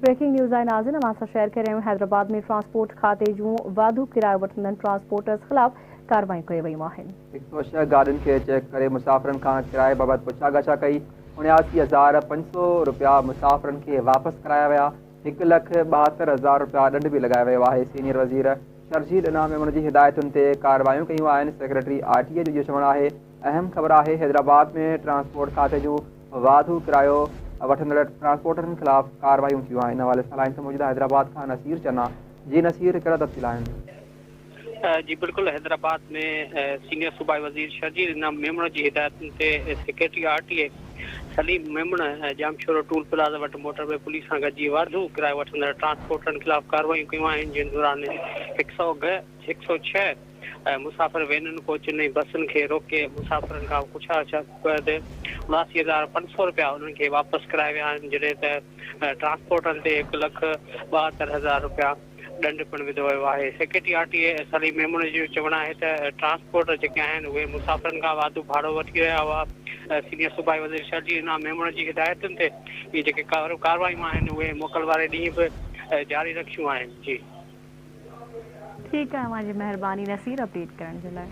Breaking news آهي ناظرين اوهان سان شيئر ڪري رهيا آهيون حيدرآباد ۾ ٽرانسپورٽ کاتي جون واڌو ڪرايو وٺندڙ ٽرانسپورٽرز خلاف ڪارروايون ڪيون ويون آهن. هڪ سئو ڇهه گاڏين کي چيڪ ڪري مسافرن کان ڪرائي بابت پڇا ڳاڇا ڪئي، 79500 رپيا مسافرن کي واپس ڪرايا ويا، هڪ لک 72000 رپيا ڏنڊ به لڳايو ويو آهي، سينيئر وزير شرجيل انعام ميمڻ جي هدايتن تي ڪارروايون ڪيون آهن، سيڪريٽري آء ٽي جو اهو چوڻ آهي، اهم خبر آهي حيدرآباد ۾ ٽرانسپورٽ کاتي جون واڌو ڪرايو وٺندڙ ٽرانسپورٽرن خلاف ڪارروايون ٿيون آهن. ان حوالي سان لائين تي موجود آهي حيدرآباد کان نصير چنا. جي نصير ڪهڙا تفصيل آهن؟ جي بلڪل حيدرآباد ۾ سينيئر صوبائي وزير شرجيل انعام ميمڻ جي هدايتن تي secretary R T A Saleem Memon Jamshoro toll plaza وٽ موٽر وي پوليس سان گڏجي واڌو ڪرايو وٺندڙ ٽرانسپورٽرن خلاف ڪارروايون ڪيون آهن جنهن دوران هڪ سئو هڪ سئو ڇهه مسافر وينن، ڪوچن ۽ بسن کي روڪي مسافرن کان پڇا بعد 79500 رپيا انهن کي واپس ڪرايا ويا آهن جڏهن ته ٽرانسپورٽرن تي هڪ لک 72000 رپيا ڏنڊ پڻ وڌو ويو آهي. Secretary R T A Saleem Memon جو چوڻ آهي ته ٽرانسپورٽر جيڪي آهن اهي مسافرن کان واڌو ڀاڙو وٺي رهيا هئا، سينيئر صوبائي وزير شرجيل انعام ميمڻ جي هدايتن تي اهي جيڪي ڪارروايون آهن اهي موڪل واري ڏينهن به جاري رکيون آهن. جي. ٺيڪ آهي اوهان جي مهرباني نصير اپڊيٽ ڪرڻ جي لاء.